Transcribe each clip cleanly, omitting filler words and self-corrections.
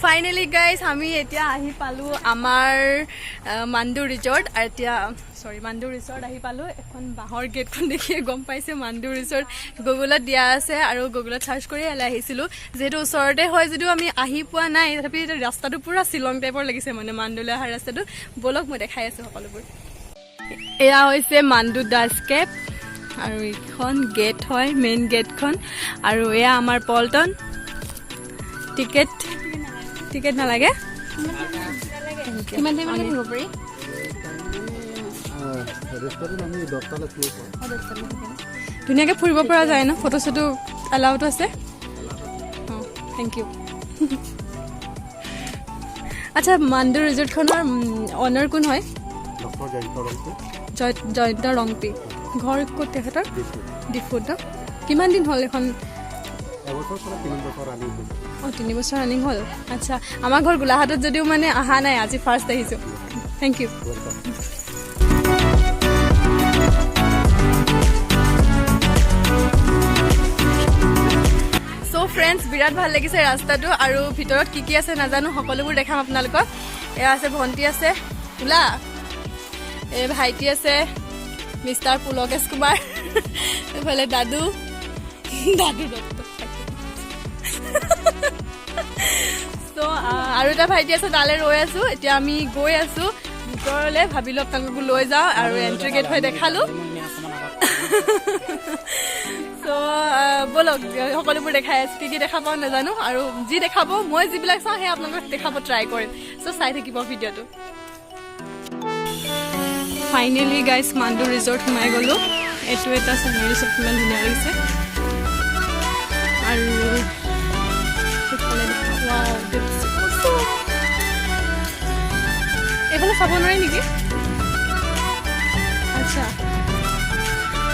Finally guys, আমি এতিয়া আহি পালোঁ আমাৰ মাণ্ডু ৰিজৰ্ট। আৰু এতিয়া, চৰি, মাণ্ডু ৰিজৰ্ট আহি পালোঁ। এখন বাঁহৰ গেটখন দেখিয়ে গম পাইছে মাণ্ডু ৰিজৰ্ট। গুগলত দিয়া আছে আৰু গুগলত চাৰ্চ কৰি ইয়ালৈ আহিছিলোঁ। যিহেতু ওচৰতে হয় যদিও আমি আহি পোৱা নাই, তথাপি এতিয়া ৰাস্তাটো পূৰা শ্বিলং টাইপৰ লাগিছে, মানে মাণ্ডুলৈ অহা ৰাস্তাটো। ব'লক, মই দেখাই আছোঁ সকলোবোৰ। এয়া হৈছে মাণ্ডু দাস কেব আৰু এইখন গেট হয়, মেইন গেটখন। আৰু এয়া আমাৰ পল্টন। টিকেট টিকেট নালাগে। কিমান টাইমলৈকে থাকিব পাৰি? ৰেষ্টুৰেণ্ট আমি 10টালৈ ক্ল'জ হয়। ধুনীয়াকৈ ফুৰিব পৰা যায় ন? ফটো চটো এলাউড আছে। অঁ, thank U. আচ্ছা, মাণ্ডু ৰিজৰ্টখনৰ অনাৰ কোন হয়? ডক্টৰ জয়ন্ত ৰংপি। জয়ন্ত ৰংপি। ঘৰ ক'ত তেখেতৰ? ডিফু। ডিফুত ন? কিমান দিন হ'ল এখন? এবছৰ পৰা 3 বছৰ ৰানিং হৈছে। অঁ, 3 বছৰ ৰানিং হ'ল। আচ্ছা, আমাৰ ঘৰ গোলাঘাটত যদিও মানে অহা নাই, আজি ফাৰ্ষ্ট আহিছোঁ। Thank U. Welcome. চ' ফ্ৰেণ্ডছ, বিৰাট ভাল লাগিছে ৰাস্তাটো। আৰু ভিতৰত কি কি আছে নাজানো, সকলোবোৰ দেখাম আপোনালোকক। এয়া আছে ভণ্টি আছে, ওলা, এই ভাইটি আছে, মিষ্টাৰ পুলকেশ কুমাৰ। এইফালে দাদু, দাদু দত্ত। চ' আৰু এটা ভাইটি আছে, তালৈ ৰৈ আছোঁ। এতিয়া আমি গৈ আছোঁ ভিতৰলৈ। ভাবিলোঁ আপোনালোককো লৈ যাওঁ আৰু এণ্ট্ৰি গেট হৈ দেখালোঁ। চ' ব'লক, সকলোবোৰ দেখাই আছোঁ। কি কি দেখা পাওঁ নাজানো আৰু যি দেখাব, মই যিবিলাক চাওঁ সেই আপোনালোকক দেখাব ট্ৰাই কৰিম। চ' চাই থাকিব ভিডিঅ'টো। ফাইনেলি গাইজ, মাণ্ডু ৰিজৰ্ট সোমাই গ'লোঁ। এইটো এটা চিনেৰী চব, ইমান ধুনীয়া লাগিছে। আৰু সেইফালে দেখা, wow, that's awesome. এইফালে চাব নোৱাৰি নেকি? আচ্ছা।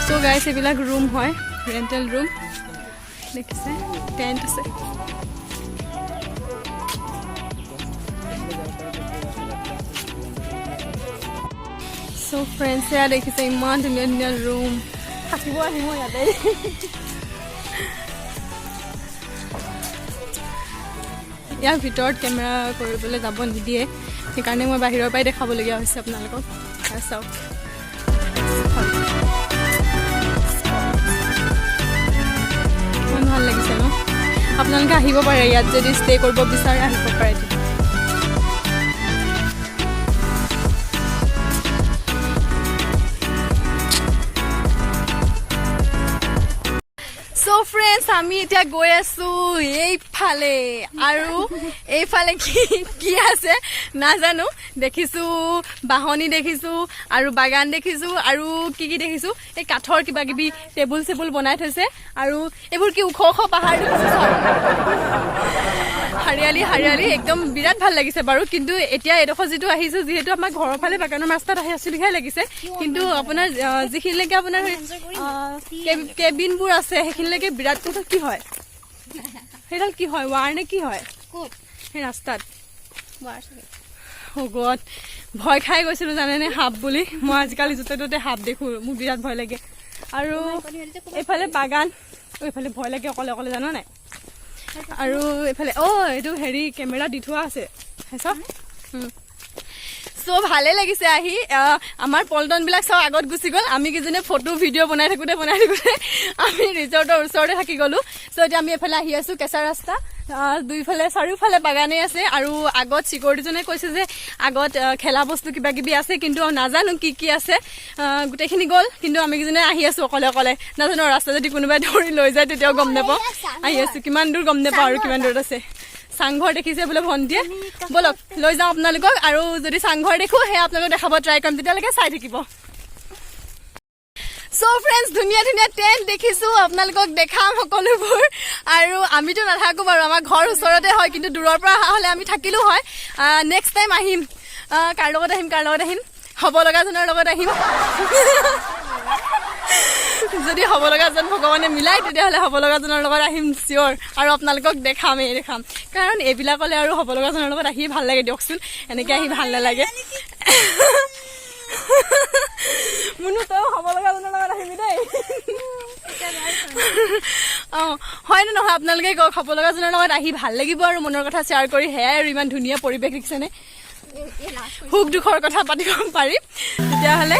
চ' গাইজ, এইবিলাক ৰুম হয়, ৰেণ্টেল ৰুম। দেখিছে, টেণ্ট আছে। চ' ফ্ৰেণ্ডছ, এয়া দেখিছে, ইমান ধুনীয়া ধুনীয়া ৰুম। থাকিব আহিব ইয়াতে। ইয়াৰ ভিতৰত কেমেৰা কৰিবলৈ যাব নিদিয়ে, সেইকাৰণে মই বাহিৰৰ পৰাই দেখাবলগীয়া হৈছে আপোনালোকক। এয়া চাওক, ইমান ভাল লাগিছে ন? আপোনালোকে আহিব পাৰে ইয়াত, যদি ষ্টে কৰিব বিচাৰে আহিব পাৰে। চ' ফ্ৰেণ্ডছ, আমি এতিয়া গৈ আছো এইফালে। আৰু এইফালে কি কি আছে নাজানো। দেখিছো বাঁহনি দেখিছো আৰু বাগান দেখিছো আৰু কি কি দেখিছো, এই কাঠৰ কিবা কিবি টেবুল চেবুল বনাই থৈছে। আৰু এইবোৰ কি ওখ ওখ পাহাৰ দেখিছো চাওক। হাৰিয়ালি হাৰিয়ালি একদম, বিৰাট ভাল লাগিছে বাৰু। কিন্তু এতিয়া এইডোখৰ যিটো আহিছো, যিহেতু আমাৰ ঘৰৰ ফালে বাগানৰ ৰাস্তাত আহি আছো লিখাই লাগিছে। কিন্তু আপোনাৰ যিখিনিলৈকে আপোনাৰ কেবিনবোৰ আছে, সেইখিনিলৈকে বিৰাট কি হয়, সেইডাল কি হয়, ৱাৰ নে কি হয়? ক'ত? সেই ৰাস্তাত। ৱাৰ চাগে। গড, ভয় খাই গৈছিলো জানেনে সাপ বুলি। মই আজিকালি য'তে ত'তে সাপ দেখো, মোৰ বিৰাট ভয় লাগে। আৰু এইফালে বাগান, এইফালে ভয় লাগে অকলে অকলে, জান নাই? আৰু এইফালে, অ' এইটো হেৰি কেমেৰা দি থোৱা আছে। চ' ভালে লাগিছে আহি। আমাৰ পল্টনবিলাক চব আগত গুচি গ'ল। আমি কেইজনে ফটো ভিডিঅ' বনাই থাকোঁতে বনাই থাকোঁতে আমি ৰিজৰ্টৰ ওচৰতে থাকি গ'লো। চ' এতিয়া আমি এইফালে আহি আছোঁ, কেঁচা ৰাস্তা, দুইফালে চাৰিওফালে বাগানেই আছে। আৰু আগত চিকিউৰিটিজনে কৈছে যে আগত খেলা বস্তু কিবা কিবি আছে, কিন্তু নাজানো কি কি আছে। গোটেইখিনি গ'ল, কিন্তু আমি কেইজনে আহি আছোঁ অকলে অকলে। নাজানো, ৰাস্তা যদি কোনোবাই ধৰি লৈ যায় তেতিয়াও গম নাপাওঁ। আহি আছোঁ, কিমান দূৰ গম নাপাওঁ। আৰু কিমান দূৰত আছে চাংঘৰ দেখিছে বোলে ভণ্টিয়ে। ব'লক, লৈ যাওঁ আপোনালোকক। আৰু যদি চাংঘৰ দেখোঁ সেয়া আপোনালোকক দেখাব ট্ৰাই কৰিম। তেতিয়ালৈকে চাই থাকিব। চ' ফ্ৰেণ্ডছ, ধুনীয়া ধুনীয়া টেণ্ট দেখিছোঁ, আপোনালোকক দেখাম সকলোবোৰ। আৰু আমিতো নাথাকোঁ বাৰু, আমাৰ ঘৰ ওচৰতে হয়, কিন্তু দূৰৰ পৰা অহা হ'লে আমি থাকিলোঁ হয়। নেক্সট টাইম আহিম। কাৰ লগত আহিম, কাৰ লগত আহিম? হ'ব লগাজনৰ লগত আহিম। যদি হ'ব লগাজন ভগৱানে মিলাই, তেতিয়াহ'লে হ'ব লগাজনৰ লগত আহিম চিয়'ৰ। আৰু আপোনালোকক দেখামেই দেখাম, কাৰণ এইবিলাকলে আৰু হ'ব লগাজনৰ লগত আহিয়ে ভাল লাগে দিয়কচোন, এনেকৈ আহি ভাল নালাগে। মুনু, তই হ'ব লগাজনৰ লগত আহিবি দেই। অঁ, হয়নে নহয় আপোনালোকে কওক? হ'ব লগাজনৰ লগত আহি ভাল লাগিব আৰু মনৰ কথা শ্বেয়াৰ কৰি। সেয়াই আৰু ইমান ধুনীয়া পৰিৱেশ দেখিছেনে? সুখ দুখৰ কথা পাতিব পাৰিম। তেতিয়াহ'লে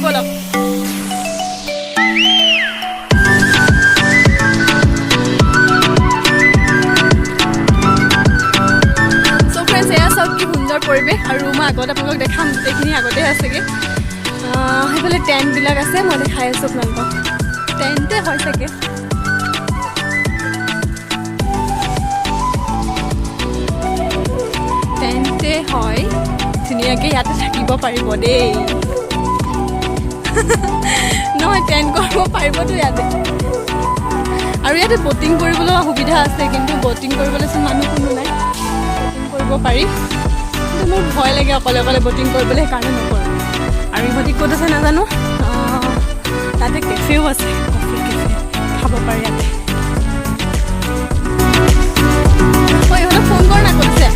ব'লক। চ' ফ্ৰেণ্ডছ, এয়া চাওক কি সুন্দৰ পৰিৱেশ। আৰু মই আগত আপোনালোকক দেখাম, গোটেইখিনি আগতে আছেগৈ। সেইফালে টেণ্টবিলাক আছে, মই দেখাই আছোঁ আপোনালোকক। টেণ্টে হয় চাগে। টেণ্টে হয়, ধুনীয়াকৈ ইয়াতে থাকিব পাৰিব দেই। নহয়, টেণ্ট কৰিব পাৰিবতো ইয়াতে। আৰু ইয়াতে ব'টিং কৰিবলৈ সুবিধা আছে, কিন্তু ব'টিং কৰিবলৈচোন মানুহ কোনো নাই। ব'টিং কৰিব পাৰি, কিন্তু মোৰ ভয় লাগে অকলে অকলে ব'টিং কৰিবলৈ, সেইকাৰণে নকৰোঁ। আৰু ইহঁতি ক'ত আছে নাজানো। তাতে কেফেও আছে, কফি কেফে খাব পাৰি ইয়াতে। অ, ইহঁতক ফোন কৰ না, ক'ত আছে।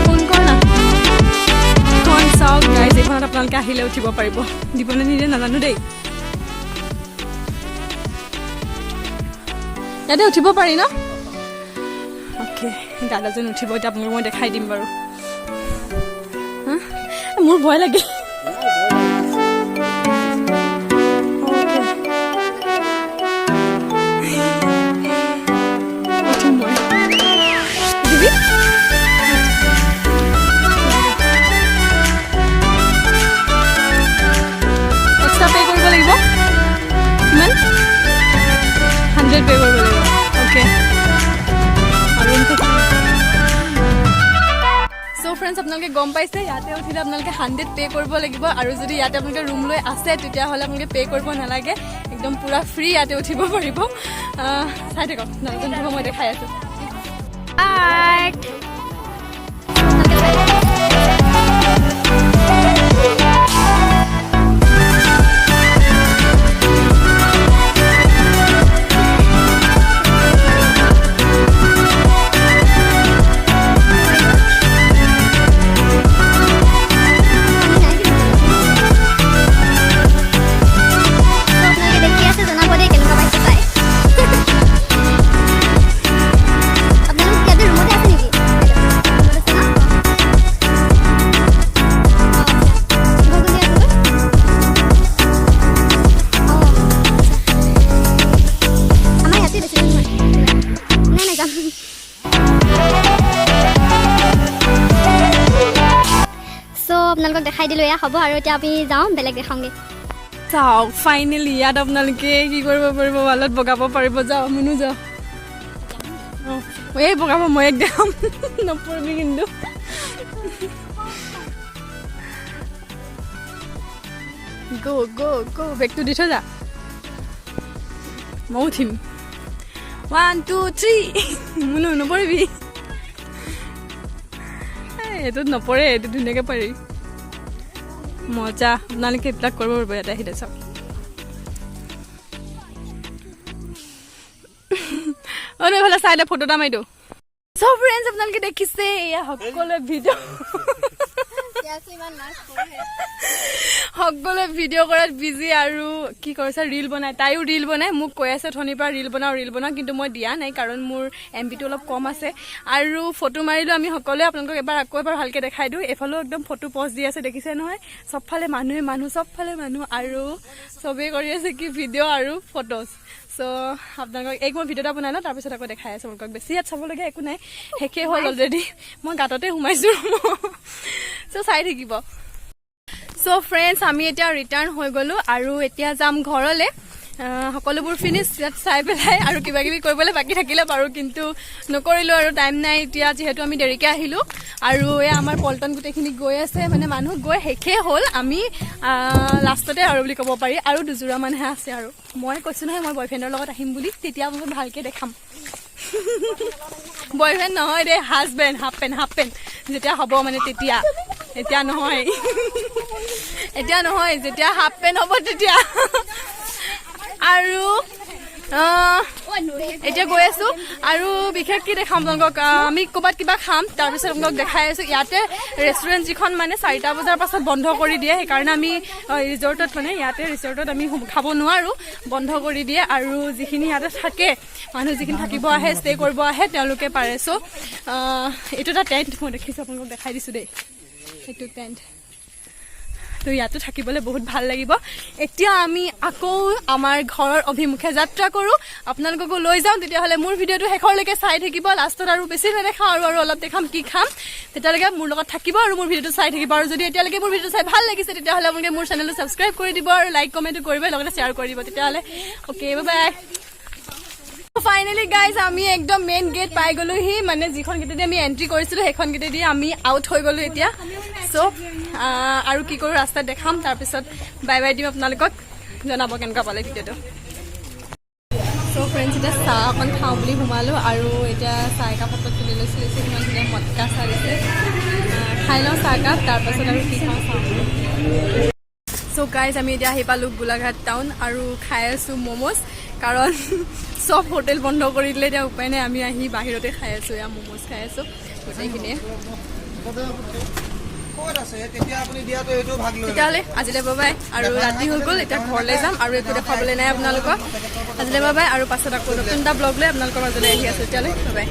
ফোন কৰ না। এখন চাওক গাইজ, এইখনত আপোনালোকে আহিলে উঠিব পাৰিব। দিবনে নিদিয়ে নাজানো দেই। ইয়াতে উঠিব পাৰি ন? অ'কে, দাদাজন উঠিব এতিয়া, আপোনালোকক মই দেখাই দিম বাৰু। হা? মোৰ ভয় লাগে। Okay. উঠিম মই। উঠিবি? এক্সট্ৰা পে' কৰিব লাগিব। কিমান? 100 পে' কৰিব লাগিব। অ'কে। আৰু চ' ফ্ৰেণ্ডছ, আপোনালোকে গম পাইছে, ইয়াতে উঠিলে আপোনালোকে 100 পে' কৰিব লাগিব। আৰু যদি ইয়াতে আপোনালোকে ৰুম লৈ আছে, তেতিয়াহ'লে আপোনালোকে পে' কৰিব নালাগে, একদম পূৰা ফ্ৰী ইয়াতে উঠিব পাৰিব। চাই থাকক, দাদাজন উঠিব, মই দেখাই আছোঁ। আৰ্ট। আপোনালোকে দেখি আছে, জনাব দেই কেনেকুৱা পাইছে চাই। আপোনালোক ইয়াতে ৰুমতে আছে নেকি? ৰুমত আছে ন? অঁ, আচ্ছা। ঘৰ কোন জেগাত আপোনালোকৰ? অঁ, আচ্ছা। আমাৰ ইয়াতে বেছি দূৰ নহয়। নাই নাই, যাম। চ' আপোনালোকক দেখাই দিলোঁ, এয়া হ'ব আৰু এতিয়া আমি যাওঁ, বেলেগ দেখাওঁগৈ। চাওক, ফাইনেলি ইয়াত আপোনালোকে কি কৰিব পাৰিব? ৱালত বগাব পাৰিব। যাওঁ মুনু, যাওঁ। অঁ, এই বগাব, মই এক দেখাম, নপৰিবি কিন্তু। গ' গ' গ'। বেগটো দি থৈ যা, ময়ো উঠিম। One, two, three. Munu, নপৰিবি। এই, এইটোত নপৰে, এইটো ধুনীয়াকৈ পাৰি। মজা, আপোনালোকে এইবিলাক কৰিব পাৰিব ইয়াতে আহিলে। চাওক। অ, এইফালে চাই দে, ফটো এটা মাৰি দিওঁ। চব ফ্ৰেণ্ডছ, আপোনালোকে দেখিছে, এয়া সকলোৱে ভিডিঅ' কৰাত বিজি আৰু কি কৰিছে, ৰিল বনাই। তাইও ৰিল বনাই। মোক কৈ আছে অথনিৰ পৰা, ৰিল বনাওঁ, ৰিল বনাওঁ, কিন্তু মই দিয়া নাই, কাৰণ মোৰ এমবিটো অলপ কম আছে। আৰু ফটো মাৰিলোঁ আমি সকলোৱে। আপোনালোকক এবাৰ আকৌ এবাৰ ভালকৈ দেখাই দিওঁ। এইফালেও একদম ফটো পষ্ট দি আছে, দেখিছে নহয়? চবফালে মানুহে মানুহ, চবফালে মানুহ আৰু চবেই কৰি আছে কি, ভিডিঅ' আৰু ফটোজ। চ' আপোনালোকক এই মই ভিডিঅ' এটা বনাই লওঁ, তাৰপিছত আকৌ দেখাই আছোঁ আপোনালোকক। বেছি ইয়াত চাবলগীয়া একো নাই, শেষেই হ'ল অলৰেডি। মই গাঁততে সোমাইছোঁ। চ' চাই থাকিব। চ' ফ্ৰেণ্ডছ, আমি এতিয়া ৰিটাৰ্ণ হৈ গ'লোঁ আৰু এতিয়া যাম ঘৰলৈ। সকলোবোৰ ফিনিছ ইয়াত চাই পেলাই। আৰু কিবা কিবি কৰিবলৈ বাকী থাকিলে বাৰু, কিন্তু নকৰিলোঁ আৰু টাইম নাই এতিয়া, যিহেতু আমি দেৰিকৈ আহিলোঁ। আৰু এয়া আমাৰ পল্টন গোটেইখিনি গৈ আছে, মানে মানুহ গৈ শেষেই হ'ল, আমি লাষ্টতে আৰু বুলি ক'ব পাৰি। আৰু দুযোৰা মানহে আছে। আৰু মই কৈছোঁ নহয়, মই বয়ফ্ৰেণ্ডৰ লগত আহিম বুলি, তেতিয়া মই ভালকৈ দেখাম। বয়ফ্ৰেণ্ড নহয় দেই, husband, half pant, half pant যেতিয়া হ'ব মানে তেতিয়া, এতিয়া নহয়, এতিয়া নহয়, যেতিয়া হাফ পেণ্ট হ'ব তেতিয়া। আৰু এতিয়া গৈ আছো আৰু বিশেষ কি দেখাম আপোনালোকক? আমি ক'ৰবাত কিবা খাম, তাৰপিছত আপোনালোকক দেখাই আছো। ইয়াতে ৰেষ্টুৰেণ্ট যিখন মানে 4টা বজাৰ পাছত বন্ধ কৰি দিয়ে, সেইকাৰণে আমি ৰিজৰ্টত মানে ইয়াতে ৰিজৰ্টত আমি খাব নোৱাৰোঁ, বন্ধ কৰি দিয়ে। আৰু যিখিনি ইয়াতে থাকে মানুহ, যিখিনি থাকিব আহে, ষ্টে কৰিব আহে, তেওঁলোকে পাৰে। চ' এইটো এটা টেণ্ট মই দেখিছোঁ, আপোনালোকক দেখাই দিছোঁ দেই। এইটো টেণ্ট। তো ইয়াতো থাকিবলৈ বহুত ভাল লাগিব। এতিয়া আমি আকৌ আমাৰ ঘৰৰ অভিমুখে যাত্ৰা কৰোঁ, আপোনালোককো লৈ যাওঁ। তেতিয়াহ'লে মোৰ ভিডিঅ'টো শেষৰলৈকে চাই থাকিব। লাষ্টত আৰু বেছি নেদেখাওঁ আৰু অলপ দেখাম কি খাম। তেতিয়ালৈকে মোৰ লগত থাকিব আৰু মোৰ ভিডিঅ'টো চাই থাকিব। আৰু যদি এতিয়ালৈকে মোৰ ভিডিঅ'টো চাই ভাল লাগিছে, তেতিয়াহ'লে আপোনালোকে মোৰ চেনেলটো ছাবস্ক্ৰাইব কৰি দিব আৰু লাইক, কমেণ্টো কৰিব, লগতে শ্বেয়াৰ কৰি দিব। তেতিয়াহ'লে okay, bye bye. Finally guys, আমি একদম মেইন গেট পাই গ'লোহি। মানে যিখন গেটেদি আমি এণ্ট্ৰি কৰিছিলোঁ, সেইখন গেটেদি আমি আউট হৈ গ'লো এতিয়া। চ' আৰু কি কৰোঁ ৰাস্তাত দেখাম, তাৰপিছত বাই বাই দিম আপোনালোকক। জনাব কেনেকুৱা পালে ভিডিঅ'টো। চ' ফ্ৰেণ্ডছ, এতিয়া চাহ অকণ খাওঁ বুলি সোমালোঁ আৰু এতিয়া চাহ একাপ হাতত তুলি লৈছোঁ। ইমান ধুনীয়া মটকা চাহ দিছে। খাই লওঁ চাহকাপ, তাৰপাছত আৰু কি খাওঁ চাওঁ। চ' গাইজ, আমি এতিয়া আহি পালোঁ গোলাঘাট টাউন আৰু খাই আছোঁ ম'ম'জ, কাৰণ চব হোটেল বন্ধ কৰি দিলে। এতিয়া উপায় নাই, আমি আহি বাহিৰতে খাই আছোঁ। এয়া ম'ম'জ খাই আছোঁ গোটেইখিনিয়ে। ক'ত আছে তেতিয়া আপুনি দিয়াটো এইটো ভাগ লৈ। তেতিয়াহ'লে আজিলৈ বাই, আৰু ৰাতি হৈ গ'ল, এতিয়া ঘৰলৈ যাম আৰু একো দেখুৱাবলৈ নাই আপোনালোকক। আজিলৈ বাই, আৰু পাছত আকৌ নতুন এটা ব্লগ লৈ আপোনালোকৰ মাজলৈ আহি আছোঁ। তেতিয়াহ'লে বাই।